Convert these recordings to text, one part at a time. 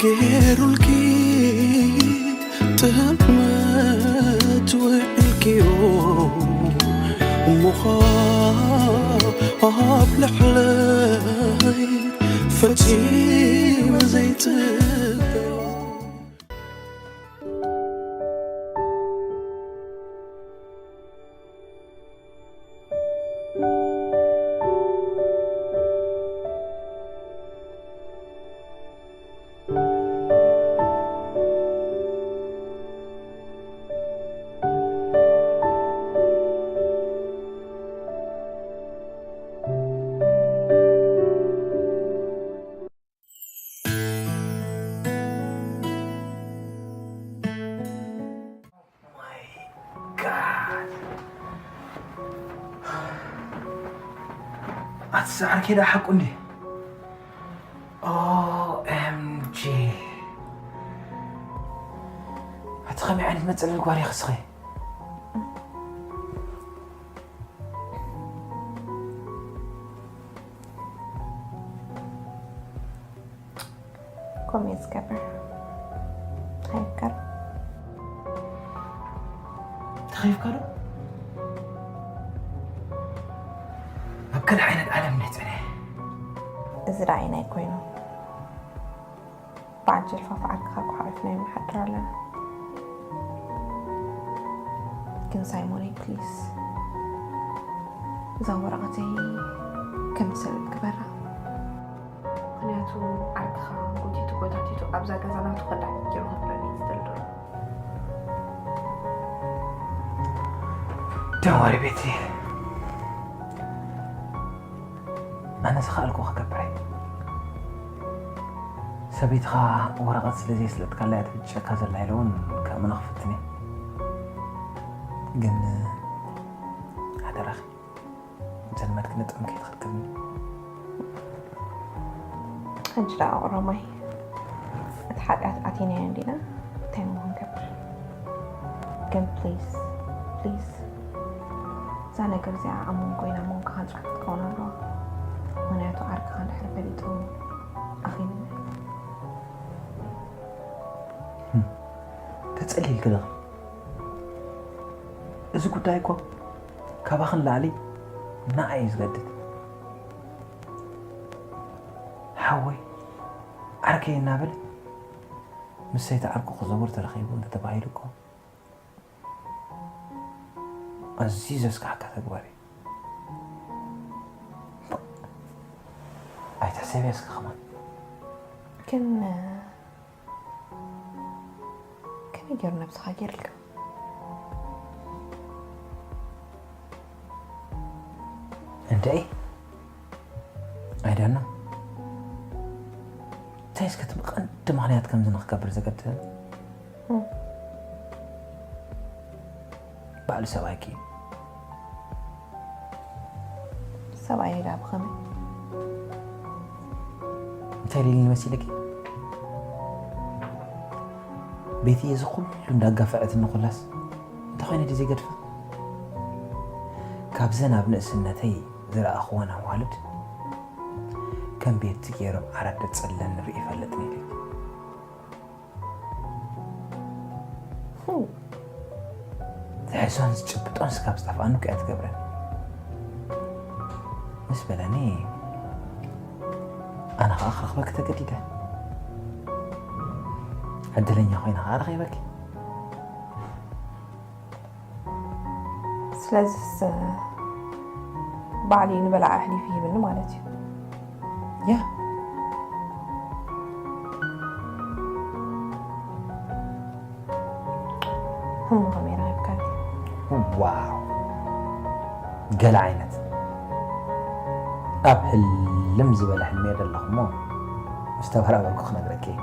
ገይሩልኪ ጥልመት ውዒልክዮ እሞ ኸኣ ኣብ ልዕለይ ፈጺመ ዘይጽበዮ። ኣቲ ሰዓር ኬዳ ሓቁ እንዴ? ኦኤምጂ። ኣቲ ከመይ ዓይነት መጸለል ጓል ኢኺ እስኺ? ከምኡ እየ ዝገብር። ኣይፍቀር። ተኸይፍካ ዶ? ኣብ ካልእ ዓይነት ዓለም ናይ ጸንሐ። እዚ ደኣ ኣይናይ ኮይኑ። በዓል ጀልፋፍ ዓርክኻ እኮ ሓሊፍናዮ ንሓድር ኣለና። ግን ሳይሞነይ ፕሊስ፣ እዛ ወረቐተይ ከም ትሰብብ ግበራ። ምኽንያቱ ዓርክኻ ጎቲቱ ጎታቲቱ ኣብዛ ገዛ ናቱ ከዳዕ ገይሩ ክብለኒ እዩ ዝደሊ ዘሎ። ደንወሪ ቤቲ፣ ኣነ ዝኸኣልኩ ክገብር እየ። ሰበይትኻ ወረቐት ስለ ዘየስለጥካላ እያ ትብጨካ ዘላ ኢለ እውን ከእምኖ ክፍትን እየ። ግን ሓደራኺ፣ ዘልመድክኒ ጥቕሚ ከይትኸልክልኒ። ሕጂ ደኣ ቁረማይ፣ እቲ ሓጢኣት ኣቲናዮ እንዲና፣ እንታይ እሞ ክንገብር? ግን ፕሊዝ፣ ፕሊዝ፣ እዛ ነገር እዚኣ ኣብ መንጎይን ኣብ መንጎኻን ጽሑፍ ክትከውን ኣለዋ። ምኽንያቱ ዓርክኻ እንድሕር ፈሊጡ ኣኺሉና። ህም፣ ተጸሊልኪ ዲኺ? እዚ ጉዳይ እኮ ካባኺ ንላዕሊ ንዓይ እዩ ዝገድድ። ሓወይ፣ ዓርከይ እናበለ ምስ ሰይቲ ዓርኩ ክዘውር ተረኺቡ እንተተባሂሉ እኮ ኣዝዩ ዘስካሕካ ተግባር እዩ። ኣይትሕሰብያ እስኪ ከማን። ግን ከመይ ገይሩ ነብስኻ ገይርልካ? እንድዒ፣ ኣይዳና፣ እንታይ እስከ እቲ ቀንዲ ምኽንያት ከምዚ ንኽገብር ዘገድደኒ? እም። ባዕሉ ሰብኣይኪ እዩ። ሰብኣየይ ዳ ብኸመይ? እንታይ ኢሉ መሲልኪ? ቤቲ እዚ ኩሉ እንዳጋፈዐትኒ ኩላስ እንተኾይነ ድዩ ዘይገድፋ? ካብዘን ኣብ ንእስነተይ ዝረኣኽወን ኣዋልድ ከም ቤቲ ገይሮም ዓራት ደጸለን ርኢ ይፈልጥን ኢለ። ህም። ዝሕዞን ዝጭብጦን ስጋብ ዝጠፍኣኒ እኮ እያ ትገብረን። ምስ በለኒ፣ ኣነ ኸኣ ክረኽበኪ ተገዲደ። ዕድለኛ ኮይነ ኸኣ ረኺበኪ። ስለዚስ፣ ባዕሉ እዩ ንበላዕ ኣሕሊፉ ይህብኒ ማለት እዩ። ያ። እሞ ከመይ ረኺብካኒ? ዋው! ገለ ዓይነት። ኣብ ህልም ዝበለ ሕልሚ እየ ዘለኹ እሞ፣ ምስ ተበራበርኩ ክነግረኪ እየ።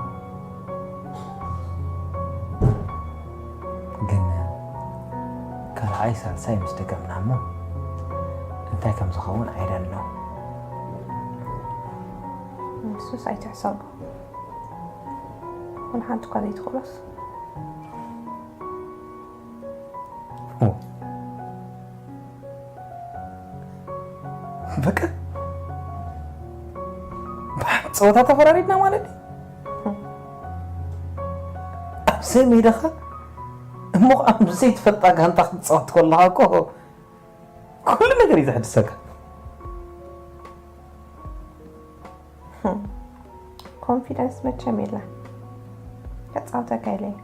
ግን ካልኣይ ሳልሳይ ምስ ደገምና እሞ እንታይ ከም ዝኸውን I don't know። ንሱስ ኣይትሕሰቦ። ወላ ሓንቲ እኳ ዘይትኽእሎስ። ኦ። በቃ ብሓንቲ ጸወታ ተፈራሪድና ማለት ድዩ? ኣብ ሰብ ሜዳኻ እሞ ኣብ ዘይትፈልጣ ጋንታ ክትፃወት ከለኻ እኮ ኩሉ ነገር እዩ ዘሐድሰካ። ኮንፊደንስ መቸም የለን። ከጻውተካ ኢለ እየ።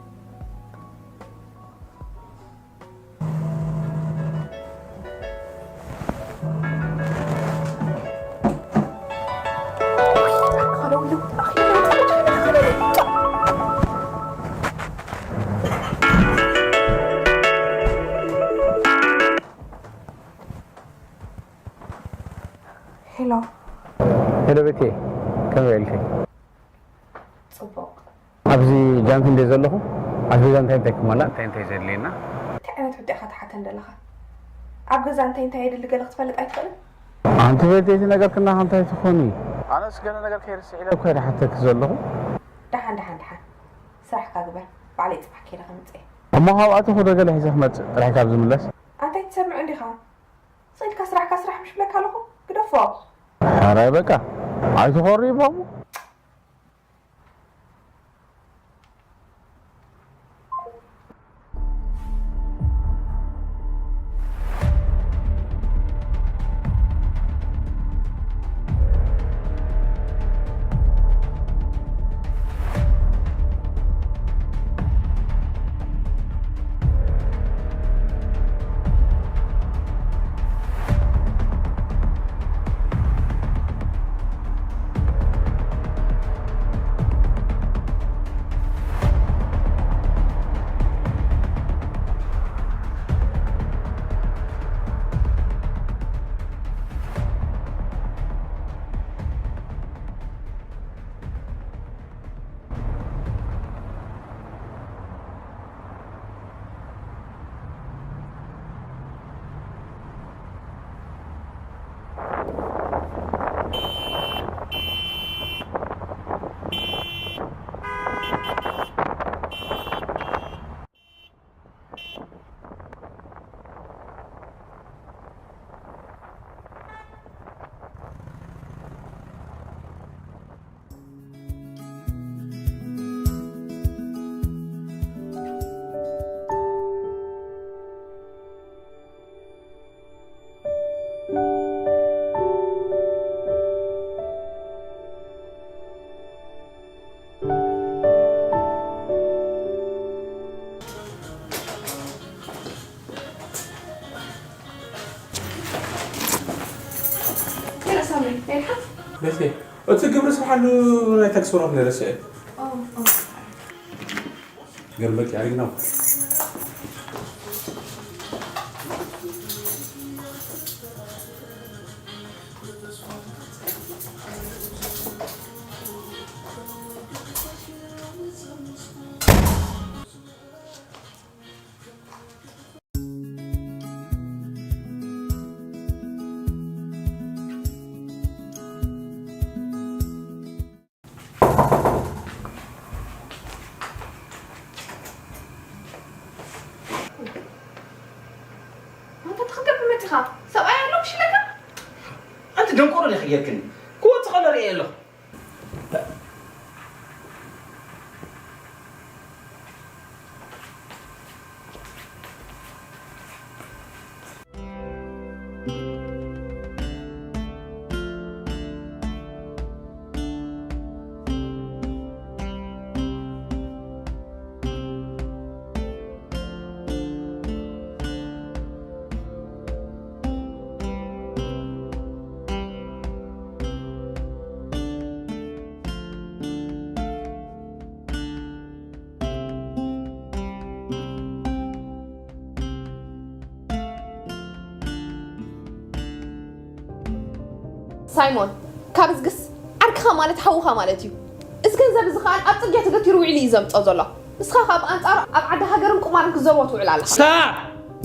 ሄሎ። ሄሎ ቤቴ፣ ከመይ ውዒልኪ? ጽቡቕ። ኣብዚ ጃንክ እንደ ዘለኹ ኣስቤዛ እንታይ እንታይ ክመላእ እንታይ እንታይ ዘድልየና? እንታይ ዓይነት ሕቶ ኢኻ ትሓተን ዘለኻ? ኣብ ገዛ እንታይ እንታይ የድሊ ገለ ክትፈልጥ ኣይትኽእልን? ኣንቲ ቤቴ እቲ ነገር ክና እንታይ ትኾኒ? ኣነስ ገለ ነገር ከይርስዕ ኢለ እኮ እየ ዝሓተኪ ዘለኹ። ደሓን ደሓን ደሓን ስራሕካ ግበር። ባዕለይ ጽባሕ ከይደ ከምጽእ እየ። እሞ ካብኣ ትኹዶ ገለ ሒዘ ክመጽእ ጥራይ ካብ ዝምለስ። ኣንታይ ትሰምዕ እንዲኻ? ስቕ ኢልካ ስራሕካ ስራሕ ምሽ ብለካ ኣለኹ። ግደፎ። ሕራይ በቃ ኣይትኾሪ ይባሙ። ቤቴ፣ እቲ ግብሪ ስርሓሉ ናይ ታክሲ ወረቐት ነይረ ስዕል። ገልበጥ ያሪግ ነው። ኣንታ ትኽገብ መጺኻ ሰብኣይ ኣሎ ምሽ ኢለካ? ኣንቲ ደንቆሮ ዲኺ ጌርክኒ? ክወጽእ ከሎ ርእየ ኣለኹ። ሳይሞን፣ ካብ እዝግስ ዓርክኻ ማለት ሓውኻ ማለት እዩ። እዚ ገንዘብ እዚ ኸኣ ኣብ ጽርግያ ተገቲሩ ውዒሉ እዩ ዘምጽኦ ዘሎ። ንስኻ ኸኣ ብኣንጻሩ ኣብ ዓዲ ሃገርን ቁማርን ክትዘርዎ ትውዕል ኣለኻ። ስታፕ!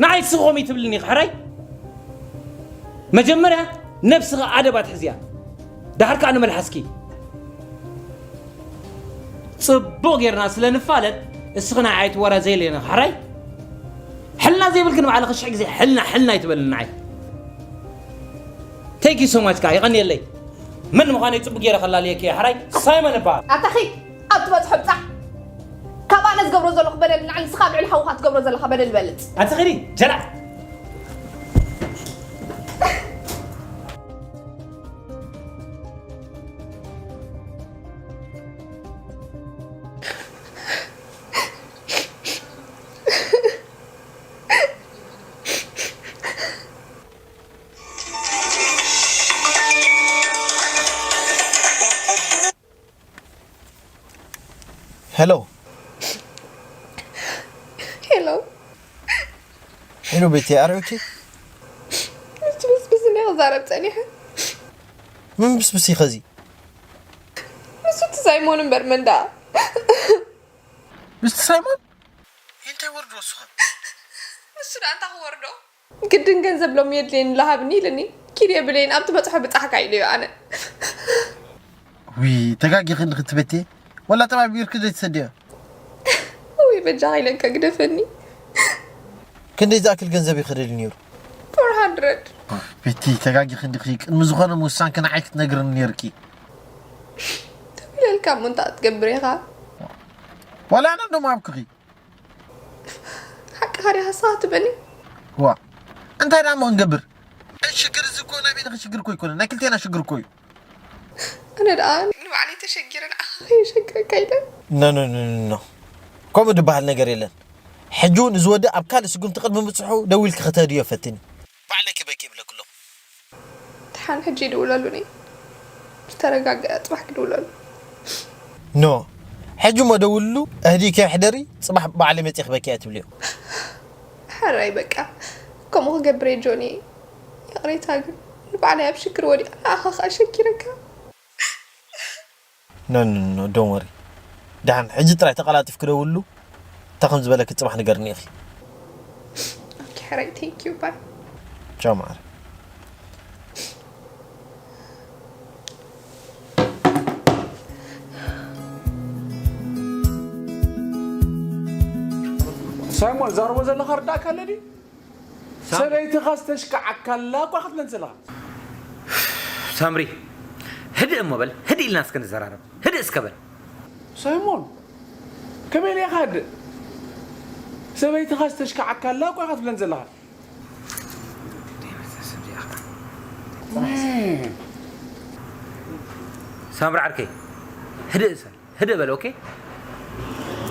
ንዓይ ስቕ ኮም ትብልኒ ኢኺ ሕራይ? መጀመርያ ነብስኺ ኣደብ ኣትሕዝያ። ደሓር ከኣ ንመልሓስኪ። ጽቡቕ ጌርና ስለ ንፋለጥ እስኺ ንዓይ ኣይትወራዘይለይ ኢኺ ሕራይ? ሕልና ዘይብልኪ ንባዕልኺ ሽሕ ግዜ ሕልና ሕልና ኣይትበልኒ ንዓይ። Thank you so much ከኣ የቐንየለይ። መን ምዃነይ ጽቡቕ ጌረ ከላልየኪ እየ ሕራይ? ሳይመን እበሃል። ኣታ ኺድ ኣብ ትበጽሖ ብጻሕ። ካብ ኣነ ዝገብሮ ዘለኹ በደል ንላዕሊ ንስኻ ኣብ ልዕሊ ሓውኻ ትገብሮ ዘለኻ በደል ይበልጽ። ኣንተ ኸዲ ጀላዕ። ሄሎ። ሄሎ። ሄሎ ቤቲ፣ are you okay? ምስቲ ብስብስ እኒኦ ክዛረብ ጸኒሐ። ምን ብስብስ ኢኸ እዚ? ንሱ እቲ ሳይሞን እምበር መን ደኣ? ምስቲ ሳይሞን? እንታይ ወርዶ እሱ ኸ? ንሱ ደኣ እንታይ ክወርዶ? ግድን ገንዘብ ሎሚ የድልየኒ ለሃብኒ ኢልኒ ኪድ የብለይን ኣብ ትበፅሖ ብፃሕካ ኢለዮ ኣነ። ውይ ተጋጊኺ እንዲ ክትበቴ ወላ ጠባብ ቢርኪ ዘይትሰድዮ። ውይ በጃኻ ኢለካ ግደፈኒ። ክንደይ ዝኣክል ገንዘብ ይኸደል ነይሩ? ፎር ሃንድረድ። ቤቲ ተጋጊኺ እንዲኺ ቅድሚ ዝኾነ ምውሳንኪ ንዓይ ክትነግርኒ ነይርኪ። ተቢለልካ እሞ እንታይ ክትገብር ኢኻ? ዋላ ኣነ እንደሞ ኣብክኺ። ሓቅኻ ዲኻ ንስኻ ትበኒ? ዋ እንታይ ደኣ እሞ ክንገብር? ናይ ሽግር እዚ እኮ ናይ ቤትኺ ሽግር እኮ ኣይኮነን፣ ናይ ክልቴና ሽግር እኮ እዩ። ኣነ ደኣ ንባዕለይ ተሸጊረ ንዓኻ ከየሸግረካ ኢለ። ኖ ኖ ኖ ኖ ከምኡ ዝበሃል ነገር የለን። ሕጂ እውን እዚ ወዲ ኣብ ካልእ ስጉምቲ ቅድሚ ምብፅሑ ደዊልኪ ከተድዮ ፈትኒ። ባዕለይ ክበኪ ይብለኪ ኣለኹ። ደሓን ሕጂ ይድውለሉ ነይ ዝተረጋገአ ፅባሕ ክድውለሉ። ኖ ሕጂ እሞ ደውልሉ። ኣህዲኪ ሕደሪ፣ ፅባሕ ባዕለይ መፅየ ክበኪ እየ ትብልዮ። ሕራይ በቃ ከምኡ ክገብር እየ ጆኒ። ይቕሬታ ግን ንባዕለይ ኣብ ሽግር ወዲቐ ንዓኻ ከዓ ሸጊረካ። ኖ ኖ ኖ don't worry። ደሓን ሕጂ ጥራይ ተቐላጢፍኪ ደውልሉ። እንታይ ከም ዝበለኪ ፅባሕ ንገርኒ ኢኺ። ኦኬ ሕራይ thank you bye። ቻው ማዕረ። ሳይሞን ዛርቦ ዘለኻ ርዳእካ ኣለ ድዩ? ሰበይትኻ ዝተሽካዓካላ እኳ ክትብለን ዘለኻ። ሳምሪ ህድእ እሞ በል፣ ህድእ ኢልና እስከ ንዘራረብ። ህድእ እስከ በል። ሳይሞን ከመይ ኢኻ ህድእ? ሰበይትኻ ዝተሽካዓካላ እኳ ክትብለን ዘለኻ። ሳምሪ ዓርከይ ህድእ ሰል ህድእ በል ኦኬ።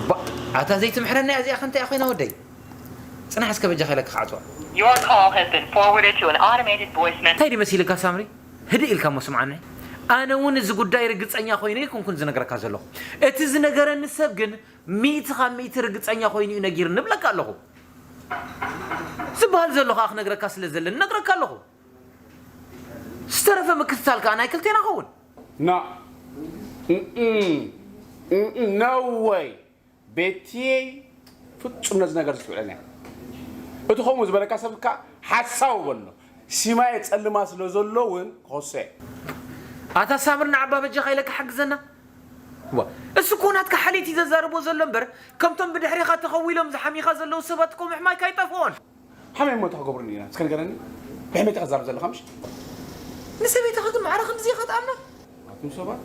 ባ ኣታ ዘይትምሕረና እዚኣ ከንታይ ኮይና ወደይ። ጽናሕ እስከ በጃኻ ኢለካ ክዓጽዋ። Your call has been forwarded to an automated voice message. እንታይ ድመሲልካ ሳምሪ? ህድእ ኢልካ እሞ ስምዓኒ። ኣነ እውን እዚ ጉዳይ ርግጸኛ ኮይነ ኣይኮንኩን ዝነግረካ ዘለኹ። እቲ ዝነገረኒ ሰብ ግን ሚእቲ ካብ ሚእቲ ርግጸኛ ኮይኑ እዩ ነጊርኒ እብለካ ኣለኹ። ዝበሃል ዘሎ ከዓ ክነግረካ ስለ ዘለኒ ነግረካ ኣለኹ። ዝተረፈ ምክትታል ከዓ ናይ ክልቴና ኸውን። ና no way ቤትየይ ፍጹም ነዚ ነገር ዝትብዕለኒ እያ። እቲ ከምኡ ዝበለካ ሰብ ከዓ ሓሳዊ በሎ። ሲማየ ጸልማ ስለ ዘሎ እውን ክኸሶ እየ። ኣታ ሳምር ንዓባ በጃኻ ኢለካ ሓግዘና። ዋ እሱ እኮ ናትካ ሓልየት እዩ ዘዛርቦ ዘሎ እምበር ከምቶም ብድሕሪኻ ተኸዊሎም ዝሓሚኻ ዘለዉ ሰባት እኮ ምሕማይካ ኣይጠፍኦን። ሓመይ እሞ እንታይ ክገብሩኒ ኢና እስከ ንገረኒ። ብሕመይቲ ከዛርብ ዘለኻ ምሽ? ንሰበይትኻ ግን ማዕረ ከምዚ ኢኻ ትኣምና? ኣቱም ሰባት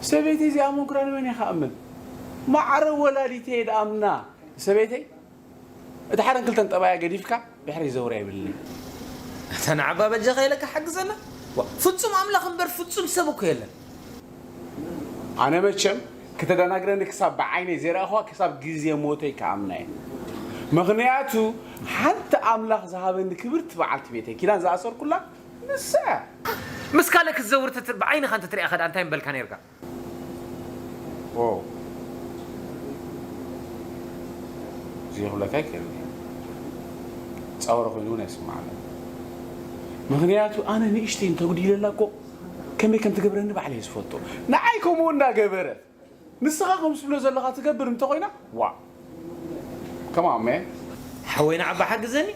ሰበይተይ እዚኣ ምንኩራ ንመን እየ ክኣምን? ማዕረ ወላዲተይ እየ ድኣምና ንሰበይተይ። እቲ ሓደን ክልተን ጠባያ ገዲፍካ ድሕረይ ዘውሪ ኣይብልን'ዩ። ኣታ ንዓባ በጃኻ ኢለካ ሓግዘና። ዋ ፍጹም ኣምላኽ እምበር ፍጹም ሰብ እኮ የለን። ኣነ መቸም ክተደናግረኒ ክሳብ ብዓይነይ ዘይረኣኽዋ ክሳብ ግዜ ሞተይ ክኣምና እየ። ምኽንያቱ ሓንቲ ኣምላኽ ዝሃበኒ ክብርቲ በዓልቲ ቤተይ ኪዳን ዝኣሰርኩላ ንሳ እያ። ምስ ካልእ ክትዘውር ብዓይንኻ እንተትሪኣኻ ደኣ እንታይ ምበልካ ነይርካ? ዋው እዚ ክብለካ ይክእል ፃወረ ኮይኑ እውን ኣይስማዓለን። ምክንያቱ ኣነ ንእሽተይ እንተጉዲለላ እኮ ከመይ ከም ትገብረኒ ባዕለ እየ ዝፈልጦ። ንዓይ ከምኡ እንዳገበረ ንስኻ ከም ዝብሎ ዘለኻ ትገብር እንተኮይና ዋ ከማመ ሓወይና ዓባ ሓግዘኒ።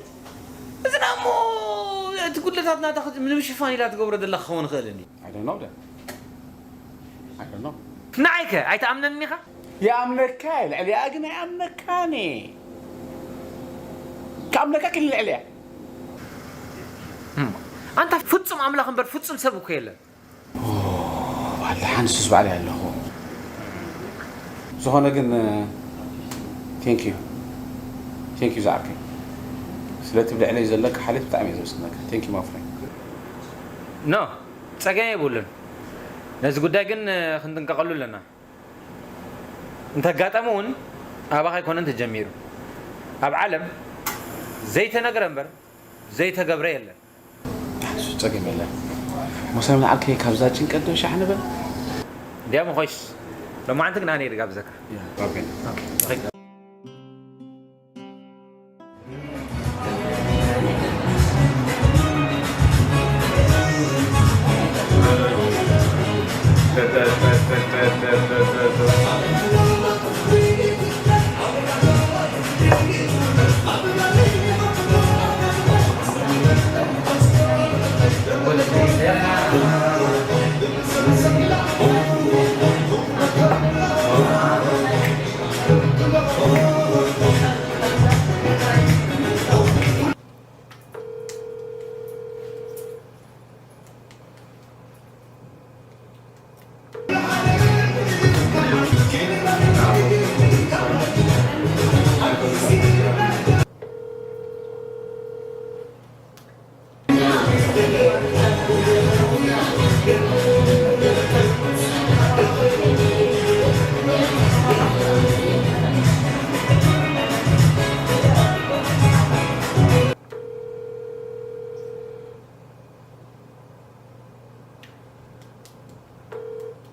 እዚ ዳ እሞ እቲ ጉድለታት ናታ ንምሽፋን ኢላ ትገብሮ ዘላ ክኸውን ይኽእል እንዲ። I don't know then. I don't know. ንዓይከ ኣይትኣምነኒ ኢኻ? ይኣምነካ እየ ልዕሊኣ ግን ኣይኣምነካን እየ። ክኣምነካ ክል ልዕሊኣ ኣንታ ፍጹም ኣምላኽ እምበር ፍጹም ሰብ እኮ የለን። ባልደሓን ንሱስ ባዕለይ ኣለኹ። ዝኾነ ግን Thank you. Thank you ዝዓርከይ። ስለቲ ብልዕለይ ዘለካ ሓልዮት ብጣዕሚ እየ ዘመስግነካ። Thank you my friend። ኖ፣ ጸገም የብሉን። ነዚ ጉዳይ ግን ክንጥንቀቐሉ ኣለና። እንተ ኣጋጠሙ እውን ኣባኻ ኣይኮነን ተጀሚሩ። ኣብ ዓለም ዘይተነግረ እምበር ዘይተገብረ የለን። እሱ ጸገም የለን። ሞሳይ ንዓርከይ ካብዛ ጭንቀት ዶ ሻሕ ንበል። እንዲያም ኾይስ ሎማዓንቲ ግን ኣነ ይርጋብዘካ። ኦኬ።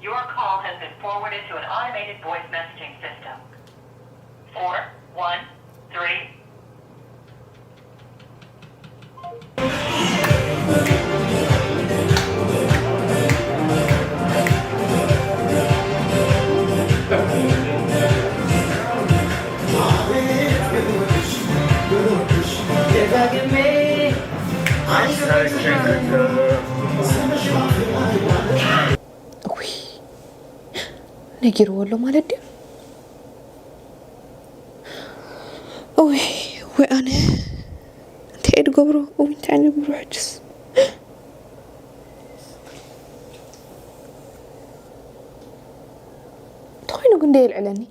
Your call has been forwarded to an automated voice messaging system. Four one three. ውይ፣ ነጊርዎ ኣሎ ማለት ድዩ? እውይ፣ ወይ ኣነ እንታይ እየ ዝገብሮ? እውይ፣ እንታይ እየ ዝገብሮ ሕጅስ? እንተኾይኑ ግን ደየልዕለኒ።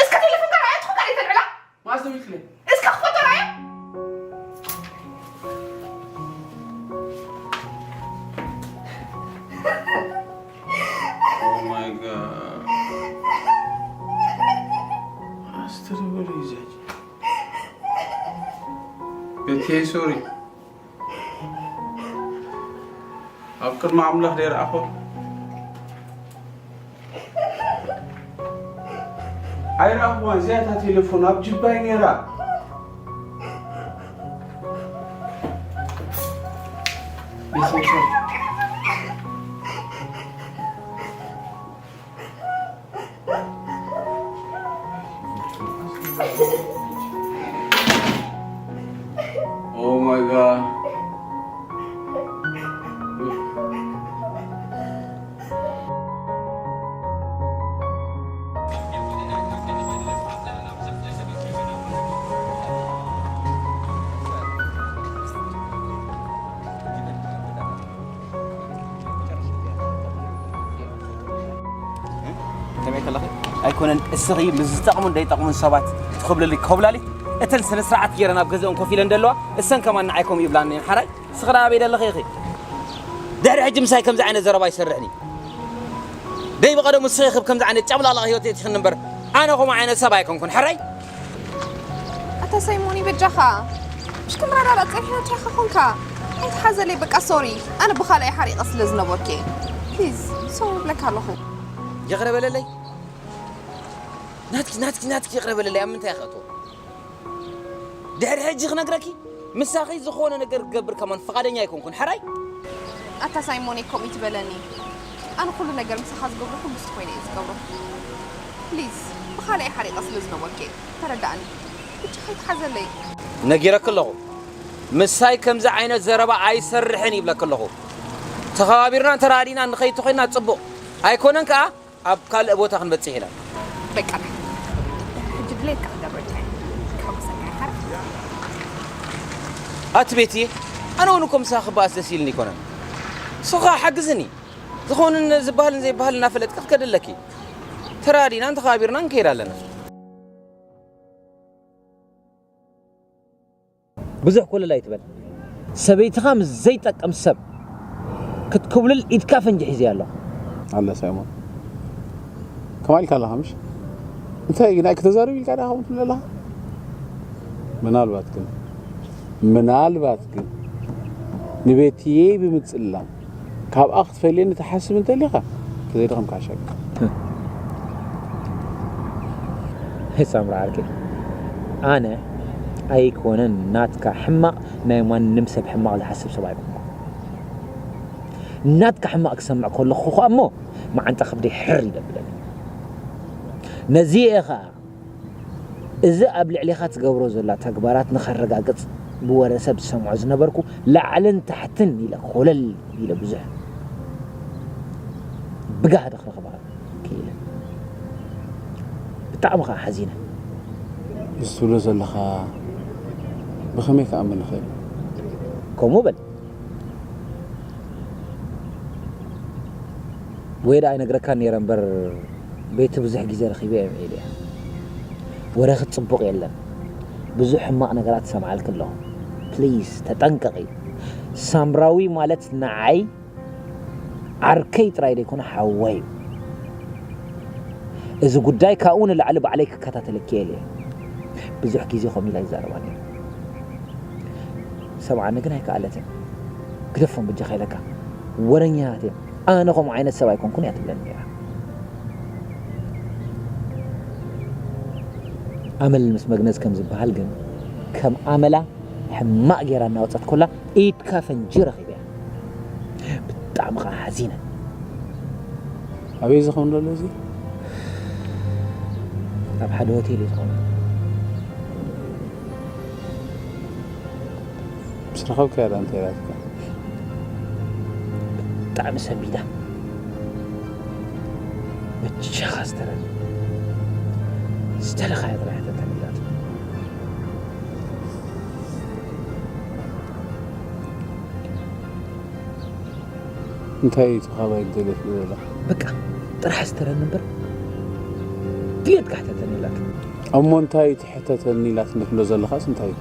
እስከ ቴሌፎንካ ርኣያ፣ ትኹካ ዲያ ተልዕላ? መዓስ ደዊልክለይ? እስከ ክፈቶ ርኣያ። Oh my God. ኣስተሪ በሉ ይዘጅ። ቤቴ ሶሪ። ኣብ ቅድሚ ኣምላኽ ደይረኣኹ ኣይረኣኹዋን። እዚኣ እታ ቴሌፎን ኣብ ጅባይ ነይራ። Oh my God. ከመይ ከለኺ ኣይኮነን እስኺ ምስ ዝጠቕሙን ዘይጠቕሙን ሰባት ትኽብልሊ ኮብላሊት እተን ስነ ስርዓት ገይረን ኣብ ገዝአን ኮፍ ኢለን ዘለዋ እሰን ከማን ንዓይ ከምኡ ይብላኒ እየን ሓራይ እስኺ ደኣ ኣበይ ደለኺ ኢኺ ድሕሪ ሕጂ ምሳይ ከምዚ ዓይነት ዘረባ ኣይሰርሕን እዩ ደይ ብቐደሙ እስኺ ኢኺ ከምዚ ዓይነት ጨምላቕ ህይወት የእቲኽኒ እምበር ኣነ ከምኡ ዓይነት ሰብ ኣይኮንኩን ሕራይ ኣታ ሳይሞኒ በጃኻ ምሽ ክንረዳዳእ ጸኒሕና እንታይ ኸኾንካ? ኣይትሓዘለይ በቃ ሶሪ። ኣነ ብኻልኣይ ሓሪቐ ስለ ዝነበርኩ እየ። ፕሊዝ ሶሪ እብለካ ኣለኹ። ይቕረ በለለይ። ናትኪ ናትኪ ናትኪ ይቕረ በለለይ። ኣብ ምንታይ ከእቶ? ድሕሪ ሕጂ ክነግረኪ ምሳኺ ዝኾነ ነገር ክገብር ከማን ፍቓደኛ ኣይኮንኩን። ሕራይ? ኣታ ሳይሞን ከምኡ ትበለኒ። ኣነ ኩሉ ነገር ምሳኻ ዝገብሮ ኩሉ ስት ኮይነ እየ ዝገብሮ። ፕሊዝ ብኻልኣይ ሓሪቐ ስለ ዝነበርኩ እየ። ተረዳእኒ። ብቻ ከይትሓዘለይ። ነጊረኪ ኣለኹ። ምሳይ ከምዚ ዓይነት ዘረባ ኣይሰርሕን ይብለኪ ኣለኹ። ተኸባቢርናን ተራዲእናን ንኸይድ ተኾይንና ጽቡቕ። ኣይኮነን ከኣ ኣብ ካልእ ቦታ ክንበጽሕ ኢና። በቃ ሕጂ ድሌትካ ክገብረልካ እየ። ካብ ምሳካ ይሓርፍ። ኣቲ ቤትየ፣ ኣነ እውን እኮ ምሳኺ ክበኣስ ደስ ኢልኒ ኣይኮነን። ንስኻ ሓግዝኒ። ዝኾንን ዝበሃልን ዘይበሃልን እናፈለጥኪ ክትከዲ ኣለኪ። ተራዲእናን ተኸባቢርናን ንከይድ ኣለና። ብዙሕ ኮለል ኣይትበል። ሰበይትኻ ምስ ዘይጠቅም ሰብ ክትኩብልል ኢድካ ፈንጂ ሒዘያ ኣለኹ። ኣለ ሳይሞን፣ ከማይ ኢልካ ኣለኻ ምሽ? እንታይ ግን ኣይክተዛርብ ኢልካ ዳ ከምኡ ትብል ኣለኻ? ምናልባት ግን ምናልባት ግን ንቤትየይ ብምጽላም ካብኣ ክትፈልየኒ ትሓስብ እንተሊኻ ተዘይደኸምካ ሓሻካ። ሳምራ ዓርከይ፣ ኣነ ኣይኮነን ናትካ ሕማቕ ናይ ማንም ሰብ ሕማቕ ዝሓስብ ሰብ ኣይኮንኩ። ናትካ ሕማቕ ክሰምዕ ከለኹ ኸኣ እሞ መዓንጣ ከብደይ ሕር ይደብለኒ። ነዚ እየ ኸኣ እዚ ኣብ ልዕሌኻ ትገብሮ ዘላ ተግባራት ንኸረጋግጽ ብወረ ሰብ ዝሰምዖ ዝነበርኩ ላዕልን ታሕትን ኢለ ኮለል ኢለ ብዙሕ ብጋህዲ ክረኽባ ክኢለ። ብጣዕሚ ኸዓ ሓዚነ። እዚ ትብሎ ዘለኻ ብኸመይ ክኣምን እኽእል? ከምኡ በል። ወይ ደኣ ኣይነግረካን ነይረ እምበር ቤቲ ብዙሕ ግዜ ረኺበ እየ ምዒለያ። ወረኺ ጽቡቕ የለን። ብዙሕ ሕማቕ ነገራት እሰምዓልኪ ኣለኹ። ፕሊዝ ተጠንቀቒ። ሳምራዊ ማለት ንዓይ ዓርከይ ጥራይ ዘይኮነ ሓወይ እዩ። እዚ ጉዳይ ካብኡ ንላዕሊ ባዕለይ ክከታተለኪ እየ ኢለ እየ። ብዙሕ ግዜ ከምኡ ኢላ ይዛረባ ነይረ። ሰምዓኒ ግን ኣይከኣለትን። ግደፎም በጃኻ ኢለካ። ወረኛታት እዮም። ኣነ ከምኡ ዓይነት ሰብ ኣይኮንኩን እያ ትብለኒ ነይራ። ኣመል ምስ መግነዝ ከም ዝበሃል ግን ከም ኣመላ ሕማቕ ጌራ እናወጸት ኮላ ኢድካ ፈንጂ ረኺበያ። ብጣዕሚ ከዓ ሓዚነ። ኣበይ ዝኸውን ዘሎ እዚ? ኣብ ሓደ ሆቴል እዩ ዝኸውን። ምስ ረኸብካያ ዳ እንታይ ኢላትካ? ብጣዕሚ ሰንቢዳ። በጃኻ ዝተረኒ ዝደለኻዮ ጥራሕ ተተን ኢላትኒ። እንታይ እዩ እቲ ካባይ ትደልዮ ትብሎ ዘለኻ? በቃ ጥራሕ ዝተረኒ እምበር ድሌትካ ሕተተኒ ኢላትኒ። እሞ እንታይ እዩ እቲ ሕተተኒ ኢላትኒ ትብሎ ዘለኻስ እንታይ እዩ?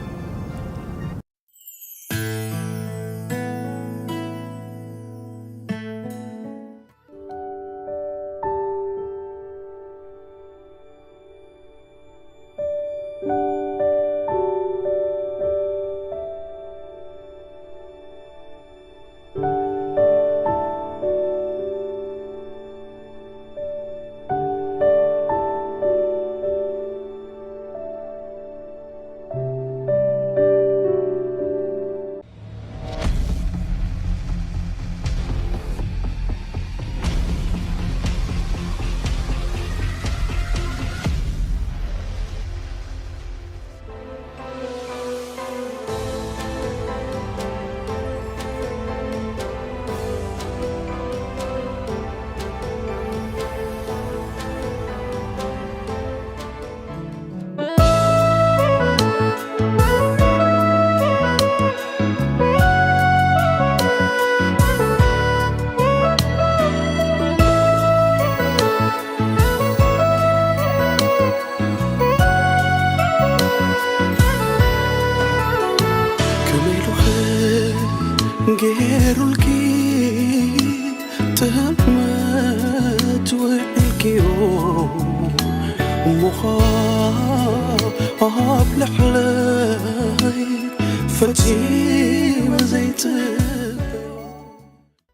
ከመይ ኢሉኸ ገይሩልኪ ጥመት ውዒልክዮ እሞኻ ኣብ ልዕለይ ፈጺመ ዘይጥ